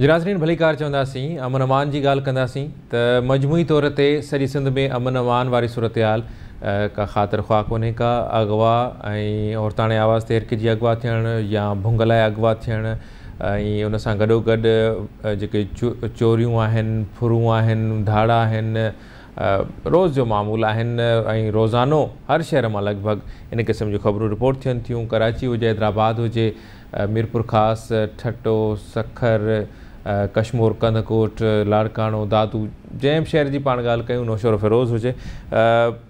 جي ناظرين ڀليڪار چونداسين، امن امان جي ڳالهه ڪنداسين ته مجموعي طور تي سڄي سنڌ ۾ امن امان واري صورتحال ڪا خاطر خواهه ڪونهي ڪا. اغوا ۽ عورتاڻي آواز تي هرکجي اغوا ٿيڻ يا ڀنگ لاء اغوا ٿيڻ ۽ ان سان گڏوگڏ جيڪي چوريون آهن، ڦرون آهن، ڌاڙا آهن، روز جو معمول آهن ۽ روزانو هر شهر مان لڳ ڀڳ ان قسم جون خبرون رپورٽ ٿين ٿيون. ڪراچي هجي، حيدرآباد هجي، ميرپورخاص، ٺٽو، سکر، ڪشمور، ڪنڌڪوٽ، لاڙڪاڻو، دادو، جنهن به شهر جي پاڻ ڳالهه ڪيون، نوشهروفيروز هجي،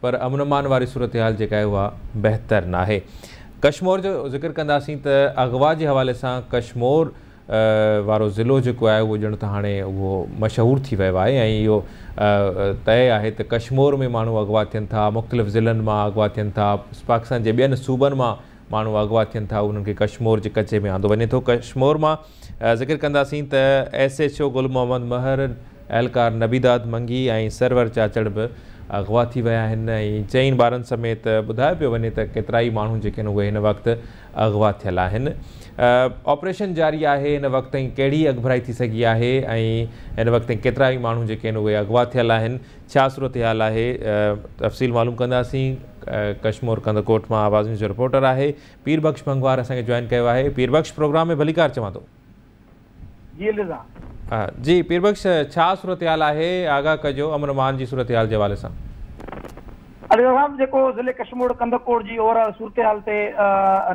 پر امن امان واري صورتحال جيڪا آهي اها بهتر ناهي. ڪشمور جو ذڪر ڪنداسين ته اغوا جي حوالي سان ڪشمور وارو ضلعو جيڪو آهي اهو ڄڻ ته هاڻي اهو مشهور ٿي ويو آهي ۽ اهو طئي آهي ته ڪشمور ۾ ماڻهو اغوا ٿين ٿا، مختلف ضلعن مان اغوا ٿين ٿا، پاڪستان جي ٻين صوبن مان ماڻهو اغوا ٿين ٿا، انهن کي ڪشمور جي ڪچي ۾ آندو وڃي ٿو. ڪشمور مان ذڪر ڪنداسين ته S H O Gul Muhammad Mehar, اهلڪار نبيداد منگي ۽ سرور چاچڙ به اغوا ٿي ويا آهن ۽ چئن ٻارن سميت ٻڌايو پيو وڃي ته ڪيترائي ماڻهو جيڪي آهن اهي هن وقت اغوا ٿيل آهن. آپريشن جاري آهي، هن وقت تائين ڪهڙي اڳڀرائي ٿي سگهي آهي ۽ هن وقت تائين ڪيترائي ماڻهو جيڪي آهن اهي اغوا ٿيل آهن، ڇا صورتحال آهي، تفصيل معلوم ڪنداسين. ڪشمور ڪنڌڪوٽ مان آواز نيوز جو رپورٽر آهي پير بخش ڀنگوار اسان کي جوائن ڪيو آهي. پير بخش پروگرام ۾ ڀليڪار چوان ٿو. جي رضا. جي پير بخش ڇا صورتحال آهي، آگاهه ڪجو امن امان جي صورتحال جي حوالي سان. علي صاحب جيڪو ضلعي ڪشمور ڪنڌڪوٽ جي اوور آل صورتحال تي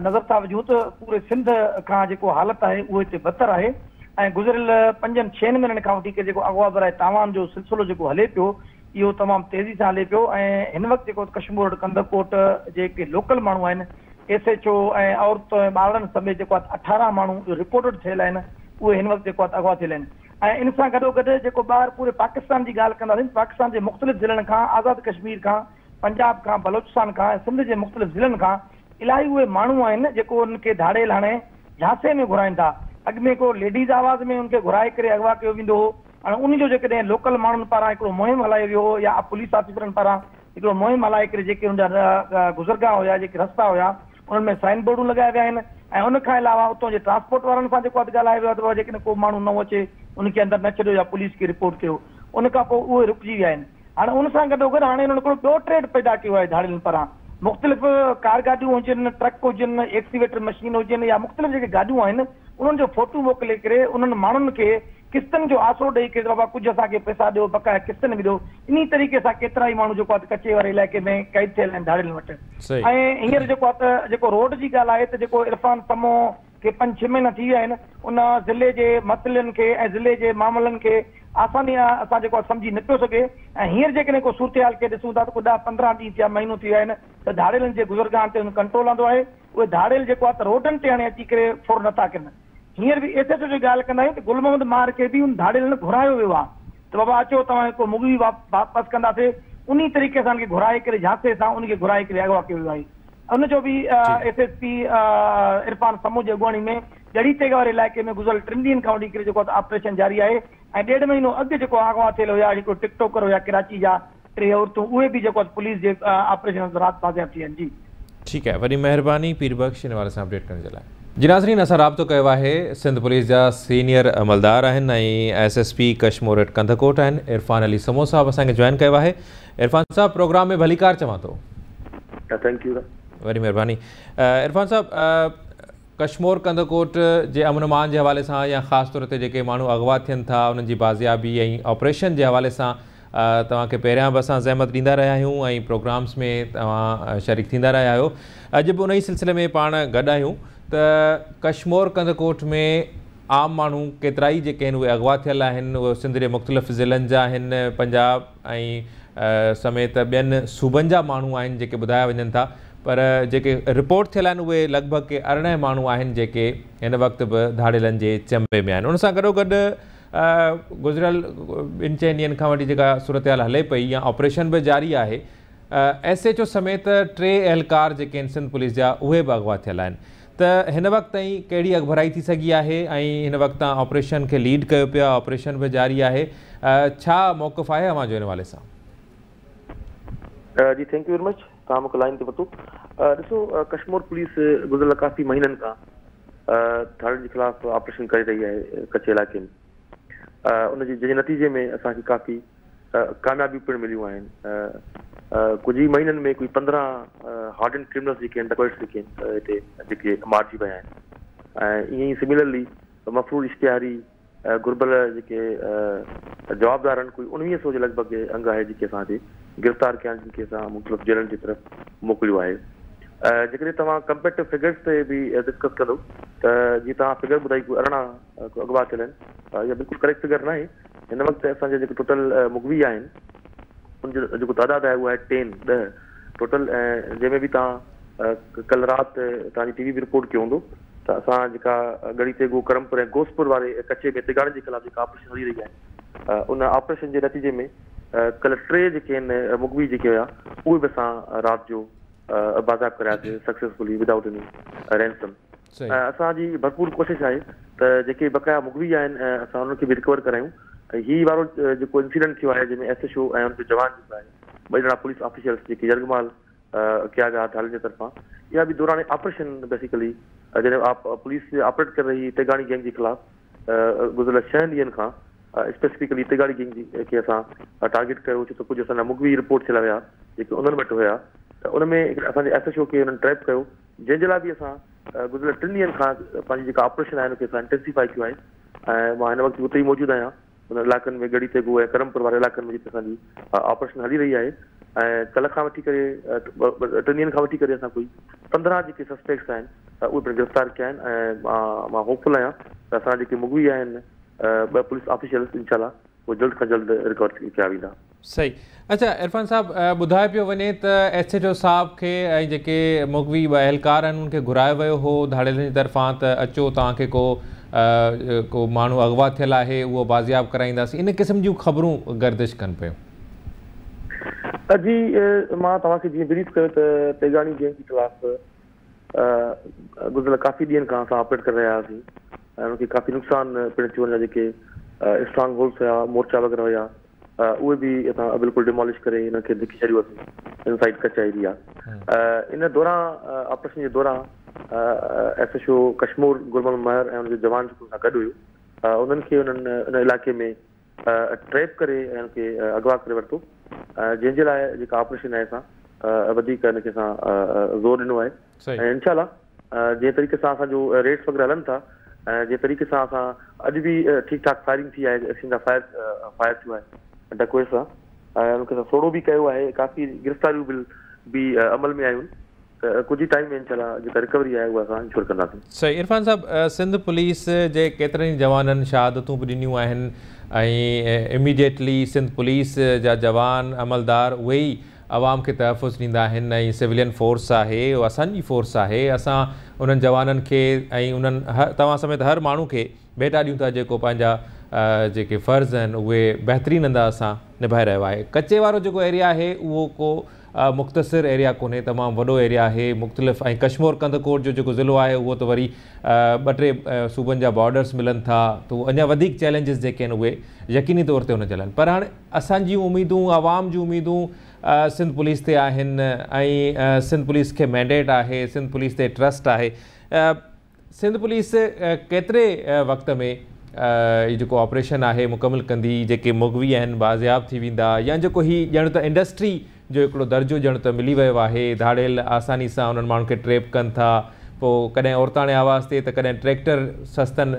نظر ٿا وجهون ته پوري سنڌ کان جيڪو حالت آهي اهو هتي بدتر آهي ۽ گذريل 5 6 مهينن کان وٺي ڪري جيڪو اغوا برائي تاوان جو سلسلو جيڪو هلي پيو اهو تمام تيزي سان هلي پيو ۽ هن وقت جيڪو ڪشمور ڪنڌڪوٽ جيڪي لوڪل ماڻهو آهن ايس ايڇ او ۽ عورت ۽ ٻارڙن سميت جيڪو آهي 18 ماڻهو رپورٽڊ ٿيل آهن اهي هن وقت جيڪو آهي اغوا ٿيل آهن ۽ ان سان گڏوگڏ جيڪو ٻاهر پوري پاڪستان جي ڳالهه ڪنداسين پاڪستان جي مختلف ضلعن کان آزاد ڪشمير کان پنجاب کان بلوچستان کان ۽ سنڌ جي مختلف ضلعن کان الاهي اهي ماڻهو آهن جيڪو انهن کي ڌاڙيل هڻي جهانسي ۾ گهرائين ٿا. اڳ ۾ هڪڙو ليڊيز آواز ۾ ان کي گهرائي ڪري اغوا ڪيو ويندو هو. هاڻي ان جو جيڪڏهن لوڪل ماڻهن پاران هڪڙو مهم هلايو ويو هو يا پوليس آفيسرن پاران هڪڙو مهم هلائي ڪري جيڪي ان جا گذرگاهه هيا جيڪي رستا هيا انهن ۾ سائن بورڊون لڳايا ويا آهن ۽ ان کان علاوه اتان جي ٽرانسپورٽ وارن سان جيڪو آهي ڳالهايو ويو آهي ته بابا جيڪڏهن ڪو ماڻهو نئون اچي ان کي اندر نه ڇڏيو يا پوليس کي رپورٽ ڪيو ان کان پوء اهي رڪجي ويا آهن. هاڻي ان سان گڏوگڏ هاڻي انهن هڪڙو ٻيو ٽريڊ پيدا ڪيو آهي ڌاڙيلن پاران مختلف ڪار گاڏيون هجن، ٽرڪ هجن، ايڪسيويٽر مشين هجن يا مختلف جيڪي گاڏيون آهن انهن جو فوٽو موڪلي ڪري انهن ماڻهن کي قسطن جو آسرو ڏئي ڪري ته بابا ڪجهه اسان کي پئسا ڏيو بقايا قسطن ۾ ڏيو انهي طريقي سان ڪيترائي ماڻهو جيڪو آهي ته ڪچي واري علائقي ۾ قيد ٿيل آهن ڌاڙيلن وٽ ۽ هينئر جيڪو آهي ته جيڪو روڊ جي ڳالهه آهي ته جيڪو عرفان سمون کي 5 6 مهينا ٿي ويا آهن ان ضلعي جي مسئلن کي ۽ ضلعي جي معاملن کي آساني سان جيڪو آهي سمجهي نه پيو سگهي ۽ هينئر جيڪڏهن ڪو صورتحال کي ڏسون ٿا ته ڪو 10 15 ڏينهن ٿيا مهينو ٿي ويا آهن ته ڌاڙيلن جي گذرگاهن تي ان ڪنٽرول آندو آهي اهي ڌاڙيل جيڪو آهي ته روڊن تي هاڻي اچي ڪري ڦر نٿا ڪن هينئر به ايس ايڇ او جي ڳالهه ڪندا آهيون ته گل محمد ماهر کي به ان ڌاڙيلن گهرايو ويو آهي ته بابا اچو توهان کي ڪو مغوي واپس ڪنداسي انهي طريقي سان ان کي گهرائي ڪري جهانسي سان ان کي گهرائي ڪري اغوا ڪيو ويو آهي. ان جو به S S P Irfan Samoon جي اڳواڻي ۾ ڳڙهي تيغ واري علائقي ۾ گذريل 3 ڏينهن کان وٺي ڪري جيڪو آپريشن جاري آهي ۽ ڏيڍ مهينو اڳ جيڪو اغوا ٿيل هيا جيڪو ٽڪ ٽاڪر هيا ڪراچي جا 3 عورتون اهي به جيڪو پوليس جي آپريشن رات بازياب ٿي آهن جي. ٺيڪ آهي وڏي مهرباني پير بخش ان حوالي سان اپڊيٽ ڪرڻ جي لاء. جي ناظرين اسان رابطو ڪيو آهي سنڌ پوليس جا سينيئر عملدار آهن ۽ S S P Kashmore at Kandhkot آهن عرفان علي سمون صاحب اسان کي جوائن ڪيو آهي عرفان صاحب پروگرام ۾ ڀليڪار چوان ٿو. Thank you. وڏي مهرباني عرفان صاحب ڪشمور ڪنڌڪوٽ جي امن امان جي حوالي سان يا خاص طور تي جيڪي ماڻهو اغوا ٿين ٿا انهن جي بازيابي ۽ آپريشن جي حوالي سان توهان کي پهريان به اسان زحمت ڏيندا رهيا آهيون ۽ پروگرامز ۾ توهان شريڪ ٿيندا رهيا آهيو اڄ به ان ئي سلسلي ۾ پاڻ گڏ آهيون ته ڪشمور ڪنڌڪوٽ ۾ عام ماڻهو ڪيترائي جيڪي آهن اهي اغوا ٿيل آهن اهي سنڌ جي مختلف ضلعن جا آهن پنجاب ۽ سميت ٻين صوبن جا ماڻهو آهن جيڪي ٻڌايا وڃن ٿا پر جيڪي رپورٽ ٿيل آهن اهي لڳ ڀڳ ڪي 18 ماڻهو آهن جيڪي هن وقت به ڌاڙيلن جي چنبي ۾ آهن ان سان گڏوگڏ گذريل 2 4 ڏينهن کان وٺي جيڪا صورتحال هلي پئي يا آپريشن به جاري آهي ايس ايڇ او سميت 3 اهلڪار جيڪي آهن سنڌ پوليس جا اهي به اغوا ٿيل آهن ته هن وقت تائين ڪهڙي اڳڀرائي ٿي سگهي آهي ۽ هن وقت تان آپريشن کي ليڊ ڪيو پيو آپريشن به جاري آهي ڇا موقف آهي اوهان جو ان حوالي سان؟ جي thank you very much توهان مونکي لائين تي ورتو. ڏسو ڪشمور پوليس گذريل ڪافي مهينن کان ڌاڙيلن جي خلاف آپريشن ڪري رهي آهي ڪچي علائقي ۾. ان جي جنهن جي نتيجي ۾ اسان کي ڪافي ڪاميابيون پڻ مليون آهن. ڪجهه ئي مهينن ۾ ڪوئي 15 هارڊنڊ ڪرمنلز جيڪي آهن، ڊڪوئٽس جيڪي آهن، هتي جيڪي مارجي ويا آهن ۽ ائين ئي سميلرلي مفرور اشتهاري گهربل جيڪي جوابدار آهن، ڪوئي 1900 جي لڳ ڀڳ انگ آهي جيڪي اسان هتي گرفتار ڪيا آهن، جن کي اسان مختلف جيلن جي طرف موڪليو آهي. جيڪڏهن توهان ڪمپيرٽو فگرز تي به ڊسڪس ڪندو ته جيئن توهان فگر ٻڌائي ڪوئي 18 ڪو اغوا ٿيل آهن، اها بلڪل ڪريڪٽ فگر ناهي. هن وقت اسان جا جيڪي ٽوٽل مغوي آهن ان جو جيڪو تعداد آهي اهو آهي 10، 10 ٽوٽل، ۽ جنهن ۾ به توهان ڪلهه رات توهان جي ٽي وي به رپورٽ ڪيو هوندو ته اسان جيڪا ڳڙهي تيغو، ڪرمپور ۽ گوسپور واري ڪچي ۾ تيغاڙين جي خلاف جيڪا آپريشن هلي رهي آهي، ان آپريشن جي نتيجي ۾ ڪلهه 3 جيڪي آهن مغوي جيڪي هيا اهي به اسان رات جو بازياب ڪراياسين سڪسيسفلي ودائوٽ ايني رينسم. ۽ اسان جي ڀرپور ڪوشش آهي ته جيڪي بقايا مغوي آهن اسان انهن کي به رڪور ڪرايون. ۽ هي وارو جيڪو انسيڊنٽ ٿيو آهي جنهن ۾ ايس ايڇ او ۽ ان جو جوان جيڪو آهي، ٻئي ڄڻا پوليس آفيشلز جيڪي يرغمال ڪيا ويا ڌاڙيلن جي طرفان، اها به دوران آپريشن بيسيڪلي جڏهن پوليس آپريٽ ڪري رهي هئي تيغاڻي گينگ جي خلاف گذريل 6 ڏينهن کان، اسپيسفڪلي تيغاڙي گينگ جي کي اسان ٽارگيٽ ڪيو ڇو ته ڪجهه اسان جا مغوي رپورٽ ٿيل هيا جيڪي انهن وٽ هيا ته ان ۾ اسان جي ايس ايڇ او کي انهن ٽريپ ڪيو، جنهن جي لاء به اسان گذريل 3 ڏينهن کان پنهنجي جيڪا آپريشن آهي ان کي اسان انٽينسيفائي ڪيو آهي ۽ مان هن وقت به اتي ئي موجود آهيان انهن علائقن ۾ ڳڙهي تيغو ۽ ڪرمپور واري علائقن ۾ جتي اسان جي آپريشن هلي رهي آهي ۽ ڪلهه کان وٺي ڪري 3 ڏينهن کان وٺي ڪري اسان ڪوئي 15 جيڪي سسپيڪٽس آهن اهي پڻ گرفتار ڪيا آهن ۽ مان هوپ فل آهيان ته اسان جيڪي مغوي آهن 2 پوليس آفيشلز انشاء الله اهي جلد کان جلد رڪور ڪيا ويندا. صحيح. اڇا عرفان صاحب ٻڌايو پيو وڃي ته ايس ايڇ او صاحب کي ۽ جيڪي مغوي 2 اهلڪار آهن انهن کي گهرايو ويو هو ڌاڙيلن جي طرفان ته اچو توهان کي ڪو ڪو ماڻهو اغوا ٿيل آهي اهو بازياب ڪرائينداسين، ان قسم جون خبرون گردش ڪن پيون. جي مان توهان کي جيئن بريف ڪيو ته تيغاڻي گينگ جي خلاف گذريل ڪافي ڏينهن کان اسان آپريٽ ڪري رهيا هئاسين ۽ ان کي ڪافي نقصان پڻ ٿيو. ان جا جيڪي اسٽرانگ هولس هيا، مورچا وغيره هيا، اهي به اسان بلڪل ڊمالش ڪري انهن کي ڌڪي ڇڏيو هوسين انسائيڊ ڪچا ايريا. ان دوران آپريشن جي دوران ايس ايڇ او ڪشمور گل محمد مهر ۽ ان جو جوان جيڪو ان سان گڏ هيو، انهن کي انهن ان علائقي ۾ ٽريپ ڪري ۽ ان کي اغوا ڪري ورتو، جنهن جي لاء جيڪا آپريشن آهي اسان وڌيڪ ان کي اسان زور ڏنو آهي ۽ انشاء الله جنهن طريقي سان اسان جو ريٽس وغيره هلن ٿا ۽ جنهن طريقي سان اسان اڄ به ٺيڪ ٺاڪ فائرنگ ٿي آهي، ايڪشن جا فائر فائر ٿيو آهي ڊڪوئي سان ۽ ان کي اسان سوڙهو به ڪيو آهي، ڪافي گرفتاريون به عمل ۾ آيون ته ڪجهه ئي ٽائيم ۾ انشاء الله جيڪا رڪوري آهي اها اسان انشور ڪنداسين. صحيح عرفان صاحب سنڌ پوليس جي ڪيترن ئي جوانن شهادتون به ڏنيون آهن ۽ اميڊيٽلي سنڌ پوليس جا جوان عملدار اهي ئي عوام کي تحفظ ڏيندا آهن ۽ سويلين فورس آهي اها اسان جي فورس آهي اسان انهن جوانن کي ۽ انهن توهان سميت هر ماڻهو کي ڀيٽا ڏيون ٿا جيڪو پنهنجا جيڪي فرض آهن اهي بهترين انداز سان نڀائي رهيو آهي. ڪچي وارو جيڪو ايريا آهي اهو ڪو مختصر ايريا ڪونهي، تمام وڏو ايريا آهي، مختلف ۽ ڪشمور ڪنڌڪوٽ جو جيڪو ضلعو آهي اهو ته وري 2 3 صوبن جا بارڊرس ملن ٿا ته اهو اڃا وڌيڪ چئلينجز جيڪي آهن اهي يقيني طور تي ان جي لاء آهن پر هاڻي اسان جون اميدون عوام جون اميدون سنڌ پوليس تي آهن ۽ سنڌ پوليس کي مينڊيٽ آهي، سنڌ پوليس تي ٽرسٽ آهي. سنڌ پوليس ڪيتري وقت ۾ هي جيڪو آپريشن آهي مڪمل ڪندي، جيڪي مغوي آهن بازياب ٿي ويندا يا جيڪو هي ڄڻ ته انڊسٽري جو هڪڙو درجو ڄڻ ته ملي ويو آهي، ڌاڙيل آساني سان انهن ماڻهن کي ٽريپ ڪن ٿا، پوء ڪڏهن عورتاڻي آواز تي ته ڪڏهن ٽريڪٽر سستن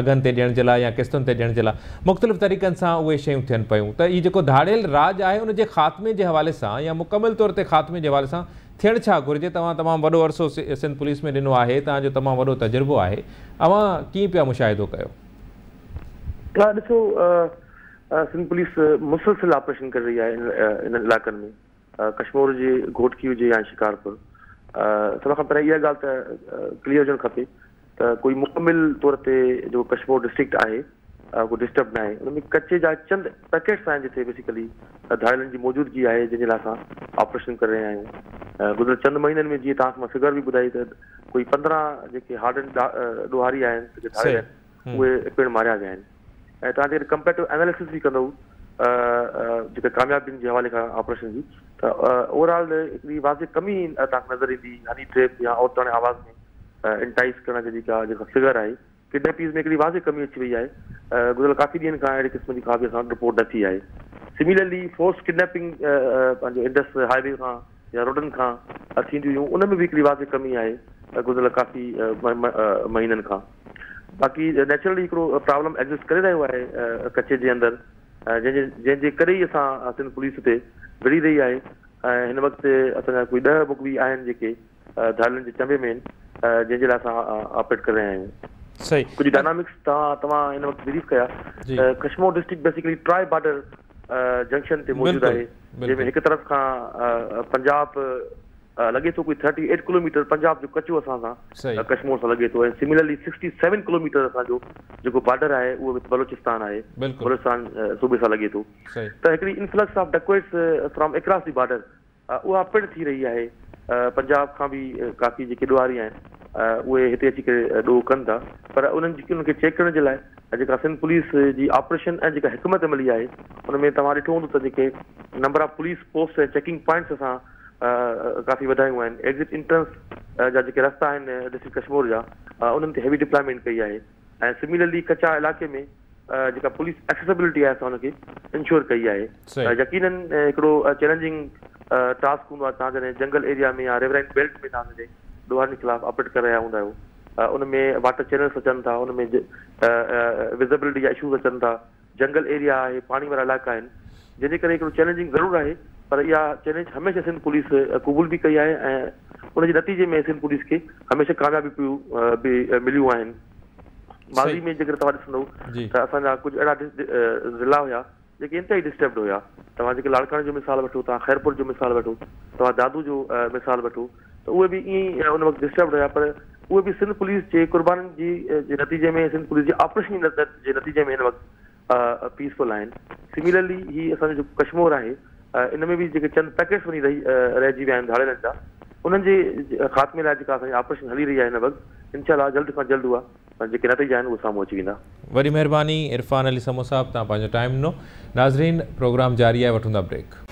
اگهن تي ڏيڻ جي لاء يا قسطن تي ڏيڻ جي لاء مختلف طريقن سان اهي شيون ٿين پيون ته هي جيڪو ڌاڙيل راڄ آهي ان جي خاتمي جي حوالي سان يا مڪمل طور تي خاتمي جي حوالي سان ٿيڻ ڇا گهرجي؟ توهان تمام وڏو عرصو سنڌ پوليس ۾ ڏنو آهي، توهان جو تمام وڏو تجربو آهي، اوهان ڪيئن پيا مشاهدو ڪيو؟ ڏسو سنڌ پوليس مسلسل آپريشن ڪري رهي آهي انهن علائقن ۾ ڪشمور هجي، گهوٽڪي هجي يا شڪارپور. سڀ کان پهريان اها ڳالهه ته ڪليئر هجڻ کپي ته ڪوئي مڪمل طور تي جيڪو ڪشمور ڊسٽرڪٽ آهي ڪو ڊسٽرب ناهي، ان ۾ ڪچي جا چند پيڪيٽس آهن جتي بيسيڪلي ڌاڙيلن جي موجودگي آهي جنهن جي لاء اسان آپريشن ڪري رهيا آهيون. گذريل چند مهينن ۾ جيئن توهان کي مان فگر به ٻڌائي ته ڪوئي 15 جيڪي هارڊنڊ ڏوهاري آهن جيڪي ڌاڙيل آهن اهي پڻ ماريا ويا آهن ۽ توهان جيڪڏهن ڪمپيريٽو ايناليسس به ڪندو جيڪا ڪاميابين جي حوالي کان آپريشن جي ته اوور آل هڪڙي واضح ڪمي توهان کي نظر ايندي هني ٽريپ يا عورتاڻي آواز ۾ انٽائيز ڪرڻ جي جيڪا فگر آهي ڪڊنيپيز ۾ هڪڙي واضح ڪمي اچي وئي آهي. گذريل ڪافي ڏينهن کان اهڙي قسم جي ڪا به اسان وٽ رپورٽ نه ٿي آهي. سميلرلي فورس ڪڊنيپنگ پنهنجو انڊس هاء وي کان يا روڊن کان ٿينديون هيون، ان ۾ به هڪڙي واضح ڪمي آهي گذريل ڪافي مهينن کان. باقي نيچرلي هڪڙو پرابلم ايگزسٽ ڪري رهيو آهي ڪچي جي اندر، جنهن جي ڪري ئي اسان سنڌ پوليس اتي وڙهي رهي آهي ۽ هن وقت اسان جا ڪوئي 10 مغوي آهن جيڪي ڌاڙيلن جي چنبي ۾ آهن، جنهن جي لاء اسان آپريٽ ڪري رهيا آهيون. صحيح. ڪجهه ڊائنامڪس توهان هن وقت بريف ڪيا ته Kashmore district basically tri border junction تي موجود آهي، جنهن ۾ هڪ طرف کان پنجاب لڳي ٿو، ڪوئي 38 ڪلوميٽر پنجاب جو ڪچو اسان سان ڪشمور سان لڳي ٿو ۽ سميلرلي 67 ڪلوميٽر اسان جو جيڪو بارڊر آهي اهو وٿ بلوچستان آهي، بلوچستان صوبي سان لڳي ٿو. ته هڪڙي influx of dacoits from across the border اها پڻ ٿي رهي آهي. پنجاب کان به ڪافي جيڪي ڏوهاري آهن اهي هتي اچي ڪري ڏوهه ڪن ٿا، پر انهن جي انهن کي چيڪ ڪرڻ جي لاء جيڪا سنڌ پوليس جي آپريشن ۽ جيڪا حڪمت عملي آهي ان ۾ توهان ڏٺو هوندو ته جيڪي number of police post ۽ checking points اسان ڪافي وڌايون آهن، ايگزٽ انٽرنس جا جيڪي رستا آهن ڊسٽرڪٽ ڪشمور جا انهن تي هيوي ڊپلائمينٽ ڪئي آهي ۽ سميلرلي ڪچا علائقي ۾ جيڪا پوليس ايڪسيسبلٽي آهي اسان ان کي انشور ڪئي آهي. يقينن هڪڙو چئلينجنگ ٽاسڪ هوندو آهي، توهان جڏهن جنگل ايريا ۾ يا ريورائن بيلٽ ۾ توهان جڏهن ڏوهارين خلاف آپريٽ ڪري رهيا هوندا آهيو، ان ۾ واٽر چينلس اچن ٿا، ان ۾ وزبلٽي جا اشوز اچن ٿا، جنگل ايريا آهي، پاڻي وارا علائقا آهن، جنهن جي ڪري هڪڙو چئلينجنگ ضرور آهي، پر اها چئلينج هميشه سنڌ پوليس قبول به ڪئي آهي ۽ ان جي نتيجي ۾ سنڌ پوليس کي هميشه ڪاميابيون به مليون آهن. ماضي ۾ جيڪڏهن توهان ڏسندو ته اسان جا ڪجهه اهڙا ضلعا هيا جيڪي انتهائي ڊسٽربڊ هيا. توهان جيڪي لاڙڪاڻي جو مثال وٺو، توهان خيرپور جو مثال وٺو، توهان دادو جو مثال وٺو ته اهي به ائين ئي ان وقت ڊسٽربڊ هيا، پر اهي به سنڌ پوليس جي قربانين جي نتيجي ۾ سنڌ پوليس جي آپريشن جي نتيجي ۾ هن وقت پيسفل آهن. سميلرلي هي اسان جو جيڪو ڪشمور آهي ان ۾ به جيڪي چند پيڪيٽس وڃي رهجي ويا آهن ڌاڙيلن جا، انهن جي خاتمي لاء جيڪا اسان جي آپريشن هلي رهي آهي هن وقت انشاء الله جلد کان جلد اها جيڪي نتيجا آهن اهي سامهون اچي ويندا. وڏي مهرباني عرفان علي سمون صاحب توهان پنهنجو ٽائيم ڏنو. ناظرين پروگرام جاري آهي وٺون ٿا بريڪ.